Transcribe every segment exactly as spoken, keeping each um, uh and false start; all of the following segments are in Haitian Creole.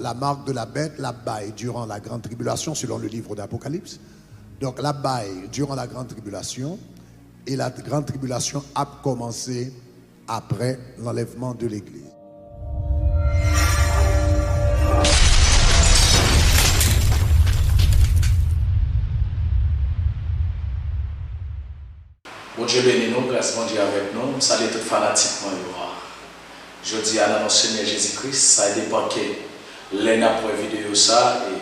La marque de la bête, l ap bay durant la grande tribulation, selon le livre d'Apocalypse. Donk, l ap bay durant la grande tribulation, e la grande tribulation ap kòmanse apre lanlèvman de legliz. Bondye beni nou, gras Bondye avèk nou. M salye tout fanatik mwen yo a. Jodi a, nan non Senyè Jezi Kris, sa depann ke lè n ap wè videyo sa, e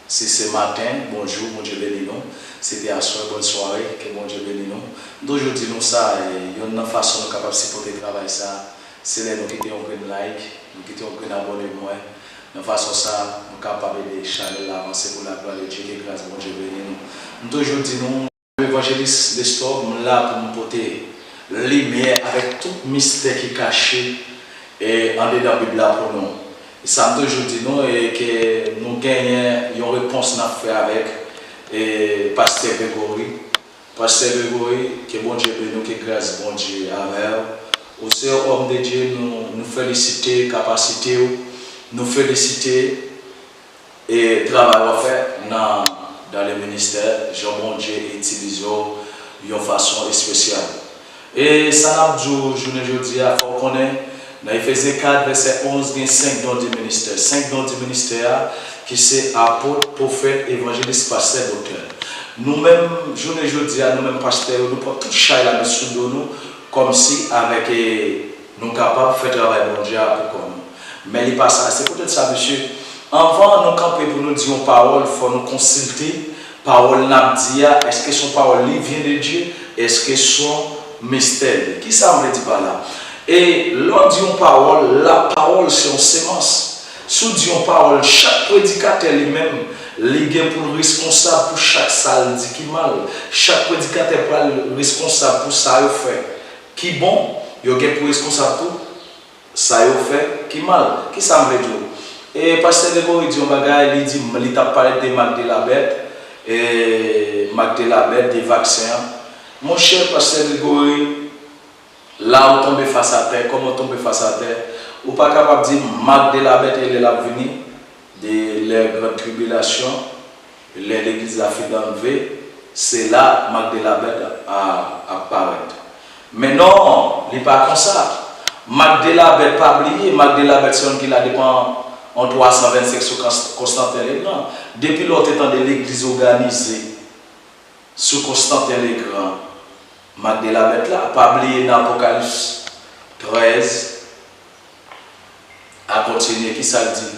si se maten, bonjou, Bondye beni nou. Si se aswè, bòn sware, ke Bondye beni nou. M toujou di nou sa, e youn nan fason nou kapab sipòte travay sa, se lè nou kite yon grenn like, nou kite yon grenn abòne mwen. Nan fason sa, nou kapab ede chanèl la avanse pou laglwa de Dye, ke gras Bondye beni nou. M toujou di nou, Evanjelis Nestor, m la pou m pote limyè avèk tout mistè ki kache, e, andedan Bib la pou nou. E sa m toujou di nou, e ke nou genyen yon repons n ap fè avèk, e, Pastè Gregory. Pastè Gregory, ke Bondye beni w, ke gras Bondye avè w. Ou se yon òm de Dye, nou, nou felisite kapasite w, nou felisite e travay w ap fè nan, dans le ministère, jan Bondye itilize w yon fason espesyal. E sa n ap di w jounen jodi a, fò w konnen, nan Efezyen kat, vèsè onz, gen senk don di ministè. Senk don di ministè a, ki se apot, pwofèt, evanjelis, pastè, doktè. Nou menm, jounen jodi a, nou menm pastè yo, nou pran tout chay la met sou do nou, kòmsi avèk, e, nou kapab fè travay Bondye a pou kò nou. Men li pa sa. Se poutèt sa, mesye, anvan nou kanpe pou nou di yon pawòl, fò nou konsilte pawòl n ap di a, èske se yon pawòl li vyen de Dye, èske se yon mistè li. Kisa m vle di pa la? E lè w di yon pawòl, la pawòl se yon semans. Si w di yon pawòl, chak predikatè li menm, li gen pou l reskonsab pou chak sa l di ki mal. Chak predikatè pral reskonsab pou sa yo fè ki bon, yo gen pou reskonsab tou sa yo fè ki mal. Kisa m vle di w? E pastè Gregory di yon bagay, li di, li t ap pale de mak de labèt, e mak de labèt, de vaksen an. Monchè, pastè Gregory, la ou tonbe fas atè, kòman w tonbe fas atè? Ou pa kapab di mak de labèt e lè l ap vini, de lè gran tribilasyon, lè legliz la fin anlve, se la mak de labèt a, ap parèt. Men non, li pa konsa. Mak de labèt, pa bliye, mak de labèt se yon ki la depi an twa san vennsenk sou Kons-, Konstanten Legran. Depi lè w te tande legliz òganize sou Konstanten Legran, mak de labèt la, pa bliye nan Apokalips trèz, a kontinye, kisa l di?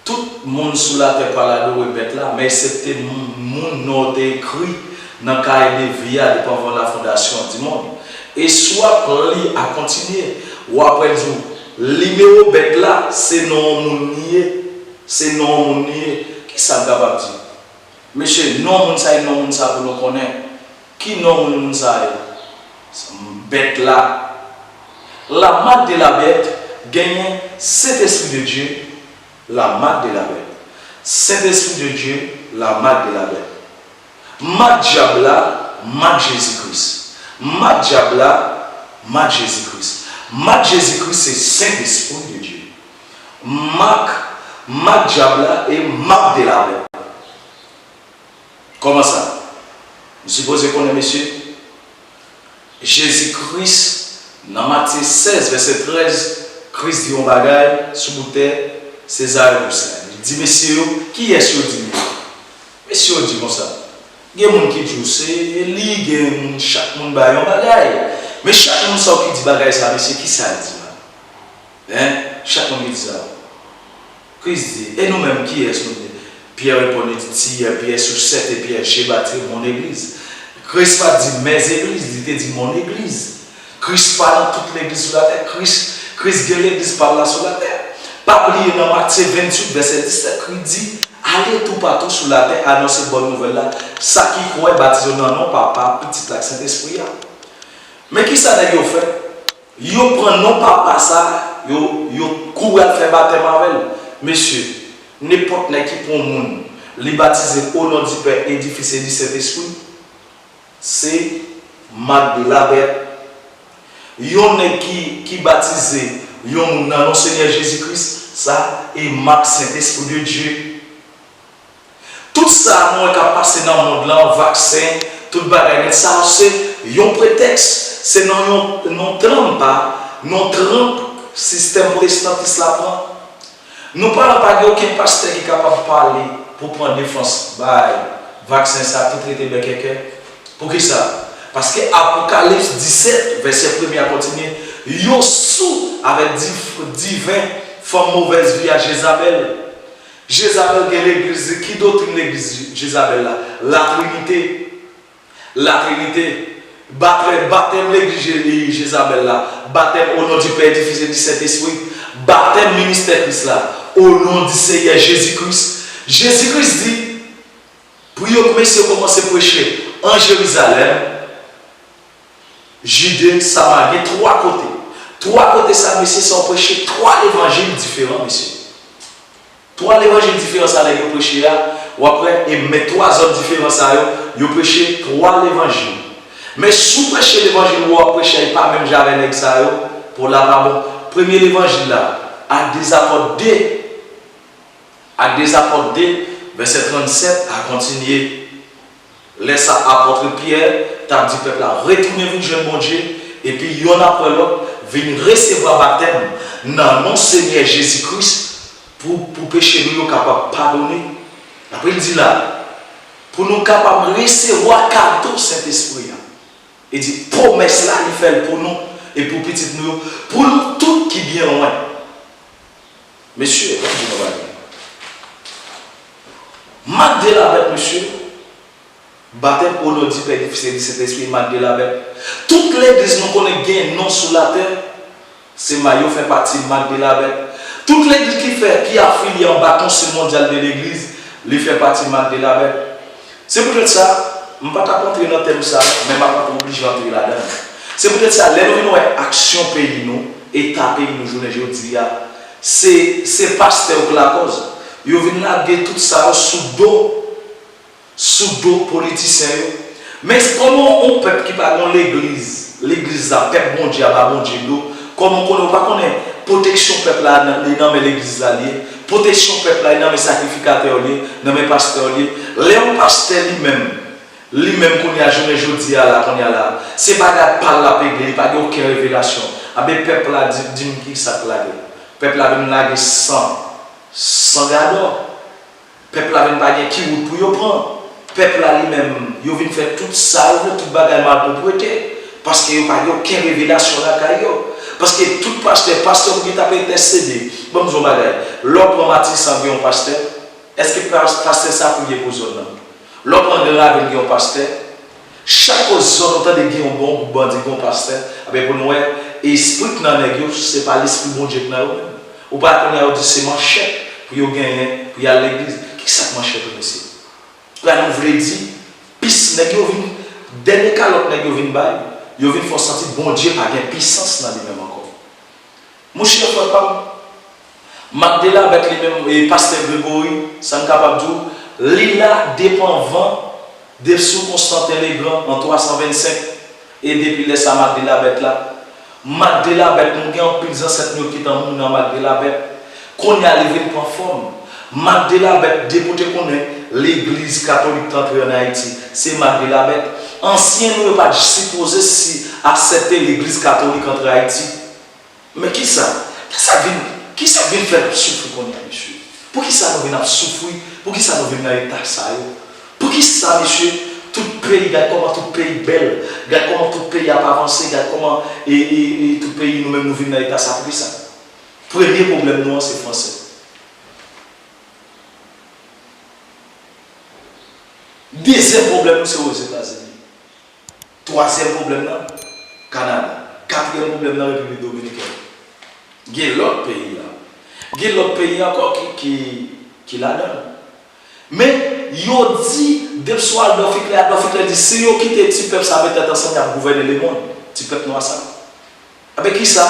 Tout moun sou latè pral adore bèt la, men eksepte moun, moun non yo te ekri nan kaye de vi a depi anvan lafondasyon di mond. E si w ap li a kontinye, w ap wè l di w, nimewo bèt la, se non yon moun li ye. Se non yon moun li ye. Kisa m kapab di? Mesye, non moun sa e non moun sa pou nou konnen. Ki non moun moun sa ye? Bèt la. La marque de la bête, genyen Sentespri de Dye, la marque de la bête. Sentespri de Dye, la marque de la bête. Mak dyab la, mak Jezi Kris. Mak dyab la, mak Jezi Kris. Mak Jezi Kris se Sentespri de Dye. Mak, mak dyab la e mak de la bête. Kòman sa? Nou sipoze konnen, mesye, Jezi Kris, nan Matye sèz, vèsè trèz, Kris di yon bagay sou bout tè, se Zayirus la. Li di mesye yo, kiyès yo di m ye? Mesye yo di konsa, gen moun ki di w se li, gen moun, chak moun bay yon bagay. Men chak moun sa yo ki di bagay sa, mesye, kisa l di la? Hein? Chak moun ki di sa. Kris di, e nou menm, kiyès nou ye? Pyè reponn, li di, Seyè, Pyè sou sèt e pyè, je bâtirai mon église. Kris pa t di mes églises, li te di mon église. Kris pa nan tout legliz sou latè. Kris, Kris gen legliz pa l la sou latè. Pa bliye nan Matye venntuit, vèsè disèt, Kris di, ale toupatou sou latè, anonse bòn nouvèl la. Sa ki kwè, batize yo nan non Papa, Pitit la ak Sentespri a. Men kisa nèg yo fè? Yo pran non Papa sa, yo, yo kouri al fè batèm avè l. Mesye, nenpòt nèg ki pran yon moun, li batize o non di Pè e di Fis e di Sentespri, se mak de labèt. Yon nèg ki, ki batize yon moun nan non Senyè Jezi Kris, Sa e mak Sentespri de Dye. Tout sa nou wè k ap pase nan mond lan, vaksen, tout bagay nèt, sa yo se yon pretèks, se nan yon, yon tranpa, yon tranp sistèm pwotestantis la pran. Nou pa, pa gen okenn pastè ki kapab pale pou pran defans bay vaksen sa, tout rete bèkèkè. Poukisa? Paske Apokalips disèt, vèsè premye a kontinye, yo sou avèk diven fanm movèz vi a Jezabèl. Jezabèl gen legliz li. Ki doktrin legliz Jezabèl la? Latrinite. Latrinite. Batè-, batèm legliz Je-, Jezabèl la. Batèm o non di Pè, di Fis e di Sentespri. Batèm ministè Kris la. O non di Seyè Jezi Kris. Jezi Kris di, pou yo, mesye, kòmanse preche an Jerizalèm, Jide, Samari, gen twa kote. Twa kote sa, mesye, sa w preche twa levanjil diferan, mesye. Twa levanjil diferan sa nèg yo preche a, w ap wè, e men twa zòn diferan sa yo, yo preche twa levanjil. Men si w preche levanjil ou w ap preche a, li pa menm jan avè nèg sa yo, pou la pa bon. Premye levanjil la, Ak Dezapòt de, Ak Dezapòt de, vèsè trannsèt a kontinye. Lè sa, apòt Pyè t ap di pèp la, retounen vin jwenn Bondye, epi yonn apre lòt, vin resevwa batèm nan non Senyè Jezi Kris pou, pou peche nou yo kapab padone. Apre l di la, pou nou kapab resevwa kado Sentespri a. Li di, pwomès la, li fè l pou nou e pou pitit nou yo, pou nou tout ki byen lwen. Mesye, ban m di nou bagay. Mak de labèt, mesye, batèm o non di Pè, di Fis e di Sentespri, mak de labèt. Tout legliz nou konnen gen non sou latè, se ma-, yo fè pati mak de labèt. Tout legliz ki fè, ki afilye anba Konsil Mondyal de Legliz, li fè pati mak de labèt. Se poutèt sa, m pa t ap antre nan tèm sa, men m ap oblije antre ladan l. Se poutèt sa, lè nou vin wè aksyon peyi nou, eta peyi nou jounen jodi a, se, se pastè yo k lakòz. Yo vin lage tout sa yo sou do, sou do politisyen yo. Men kòman yon pèp ki pa gen yon legliz, legliz la, pèp Bondye a, ba Bondye do, kòman w konnen, ou pa konnen pwoteksyon pèp la nan, li nan men legliz la li ye, pwoteksyon pèp la li nan men sakrifikatè yo li ye, nan men pastè yo li ye. Lè yon pastè li menm, li menm kounye a, jounen jodi a la, kounye a la, se bagay pa l l ap regle, li pa gen okenn revelasyon. Anben pèp la di, di m ki sa k lage. Pèp la vin lage san, san gadò. Pèp la vin pa gen ki wout pou yo pran. Pèp la li menm, yo vin fè tout sa yo vle, tout bagay malpwoprete. Paske yo pa gen okenn revelasyon lakay yo. Paske tout pastè, pastè pou ki t ap entèsede. Ban m di w yon bagay. Lè w pran Matisan gen yon pastè, èske pas-, pastè sa priye pou zòn nan? Lè w pran Gran Ravin gen yon pastè, Chak zòn ou tande gen yon bon gwoup bandi, gen yon pastè, anben pou nou wè, espri k nan nèg yo, se pa lespri Bondye k nan yo menm. Ou pa konnen yo di se manchèt pou yo genyen, pou y al legliz. Kisa k manchèt ou, mesye? La nou vle di, pis nèg yo vin, dènye kalòt nèg yo vin bay, yo vin fè w santi Bondye pa gen pisans nan li menm ankò. Monchè frè pa m, Mak de Labèt li menm, e pastè Gregory, sa n kapab di w, li la depi anvan, depi sou Konstantin Legrand an twa san vennsenk, e depi lè sa Mak de Labèt la. Mak de Labèt, nou gen anpil zansèt nou yo ki t anmou nan Mak de Labèt. Kounye a li vin pran fòm. Mak de Labèt, depi w te konnen legliz katolik t antre ann Ayiti, se Mak de Labèt. Ansyen nou yo pa t sipoze si aksepte legliz katolik antre Ayiti. Men kisa? Kisa k vin, kisa k vin fè n ap soufri kounye a, mesye? Poukisa nou vin ap soufri? Poukisa nou vin nan eta sa yo? Poukisa, mesye, tout peyi, gad kòman tout peyi bèl, gad kòman tout peyi ap avanse, gad kòman, e, e, e, tout peyi nou menm nou vin nan eta sa, poukisa? Premye pwoblèm nou an se fransè. Dezyèm pwoblèm nou se Ozetazini. Twazyèm pwoblèm nan, Kanada. Katriyèm pwoblèm nan, Repiblik Dominikèn. Gen lòt peyi la. Gen lòt peyi ankò ki, ki, ki ladan l. Men, yo di, depi sou Adolf Hitler, Adolf Hitler di, si yo kite ti pèp sa met tèt ansanm, y ap gouvène lemonn. Ti pèp nwa sa. Anben kisa?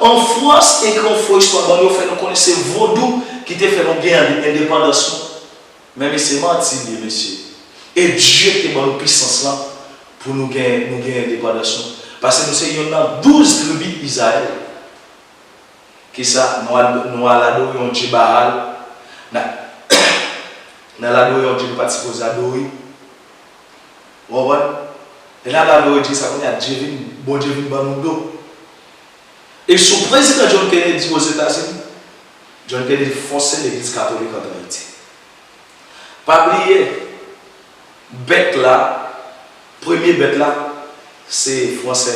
An Frans, ekri yon fo istwa ban yo, fè nou konnen se vodou ki te fè nou gen endepandans nou. Men mesye, manti l ye, mesye. E Dye te ban nou pisans lan pou nou gen, nou gen endepandans nou. Paske nou se youn nan douz tribi Izrayèl. Kisa? Nou al, nou al adore yon dye Baal. N a, n al adore yon dye nou pa t sipoze adore. Ou konprann? Lè n al adore dye sa, kounye a, dye vin, Bondye vin ban nou do. E sou prezidan John Kennedy Ozetazini, John Kennedy fòse legliz katolik antre Ayiti. Pa bliye, bèt la, premye bèt la, se fransè.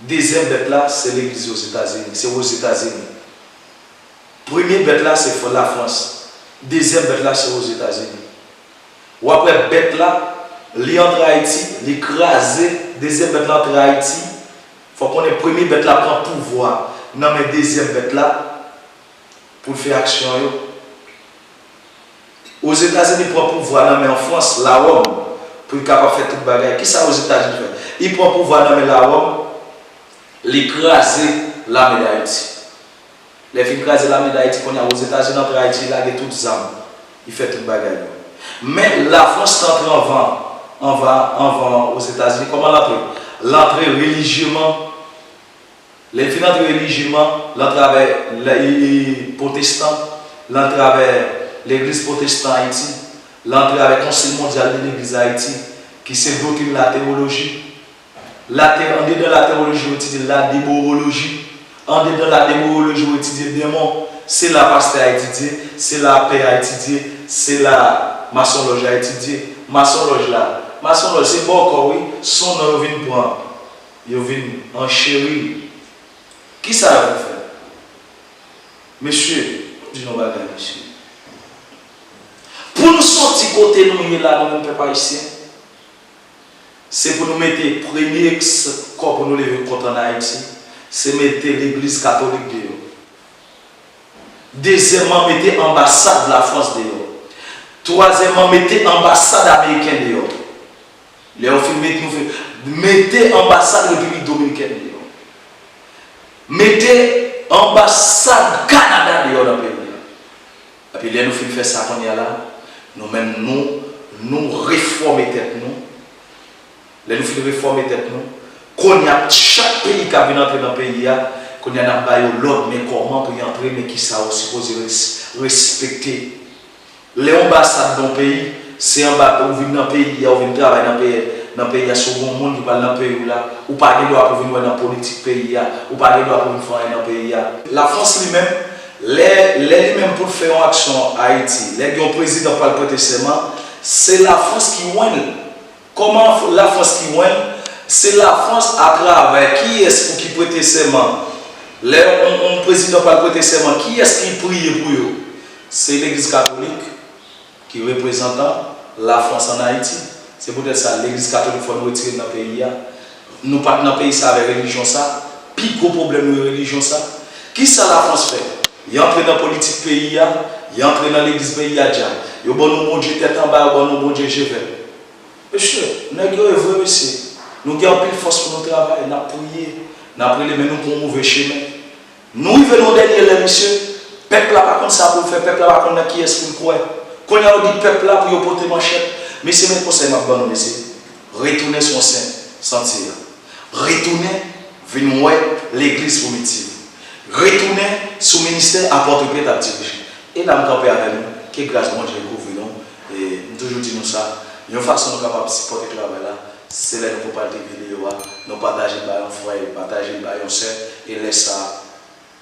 Dezyèm bèt la, se legliz Ozetazini, se Ozetazini. Premye bèt la, se Fr-, Lafrans. Dezyèm bèt la, se Ozetazini. W ap wè bèt la, li antre Ayiti, li kraze, dezyèm bèt la antre Ayiti. Fò konnen premye bèt la pran pouvwa nan men dezyèm bèt la pou l fè aksyon yo. Ozetazini pran pouvwa nan men Frans, Lawòm, pou l kapab fè tout bagay. Kisa Ozetazini fè? Li pran pouvwa nan men Lawòm, li kraze lame Dayiti. Lè fin kraze lame Dayiti, kounye a Ozetazini antre Ayiti, li lage tout zam, li fè tout bagay yo. Men Lafrans te antre anvan, anvan, anvan Ozetazini. Kòman l antre? L antre relijyeman. Lè l fin antre relijyeman, l antre avè, l, e, e, pwotestan, l antre avè legliz pwotestan Ayiti, l antre avè Konsil Mondyal de Legliz Ayiti, ki se doktrin latewoloji. Late-, andedan latewoloji, yo etidye lademowoloji. Andedan lademowoloji, yo etidye demon. Se la pastè a etidye, se la pè a etidye, se la masonlòj la etidye. Masonlòj la, masonlòj se bòkò wi, se yon non yo vin pran. Yo vin ancheri. Kisa yo vin fè? Mesye, m di nou yon bagay, mesye. Pou nou soti kote nou ye la, nou menm pèp ayisyen, se pou nou mete premye s-, kò pou nou leve kont ann Ayiti, se mete legliz katolik deyò. Dezyèmman, mete anbasad Lafrans deyò. Twazyèmman, mete anbasad ameriken deyò. Lè yo fin met nou, mete anbasad Repiblik Dominikèn deyò. Mete anbasad Kanada deyò nan peyi a. Epi lè nou fin fè sa kounye a la, nou menm nou, nou refòme tèt nou. Lè nou fin refòme tèt nou, kounye a chak peyi k ap vin antre nan peyi a, kounye a n ap ba yo lòd, men kòman pou y antre, men kisa yo sipoze res-, respekte. Lè yon anbasad nan yon peyi, se anba ou vin nan peyi a, ou vin travay nan peyi, nan peyi a, si w gen yon moun ki pral nan peyi w la, ou pa gen dwa pou vin wè nan politik peyi a, ou pa gen dwa pou vin fè anyen nan peyi a. Lafrans li menm, lè, lè li menm pou l fè yon aksyon Ayiti, lè gen yon prezidan pral prete sèman, se Lafrans ki wen l. Kòman Lafrans ki wen l? Se Lafrans atravè kiyès pou ki prete sèman? Lè yon, yon prezidan pral prete sèman, kiyès ki priye pou yo? Se legliz katolik ki reprezantan Lafrans ann Ayiti. Se poutèt sa, legliz katolik fò nou retire l nan peyi a. Nou pa t nan peyi sa avèk relijyon sa. Pi gwo pwoblèm nou relijyon sa. Kisa Lafrans fè? Y antre nan politik peyi a, y antre nan legliz peyi a dja. Yo ban nou Bondye tèt anba, yo ban nou Bondye je vèt. Mesye, nèg yo e vre mesye. Nou gen anpil fòs pou nou travay, n ap priye, n ap rele, men nou pran move chemen. Nou rive nan yon dènye lè, mesye, pèp la pa konn sa pou l fè, pèp la pa konn nan kiyès pou l kwè. Kounye a yo di pèp la pou yo pote manchèt. Mesye, men konsèy m ap ban nou, mesye. Retounen sou yon sen, santye a. Retounen vin wè legliz pwimitiv. Retounen sou ministè apòt Pyè t ap dirije. E la m kanpe avè nou, ke gras Bondye kouvri nou. E m toujou di nou sa, yon fason nou kapab sipòte travay la, se lè nou konpati videyo a, nou pataje l bay yon frè, pataje l bay yon sè, e lè sa a,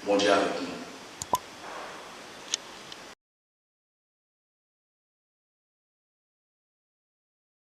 Bondye avèk nou.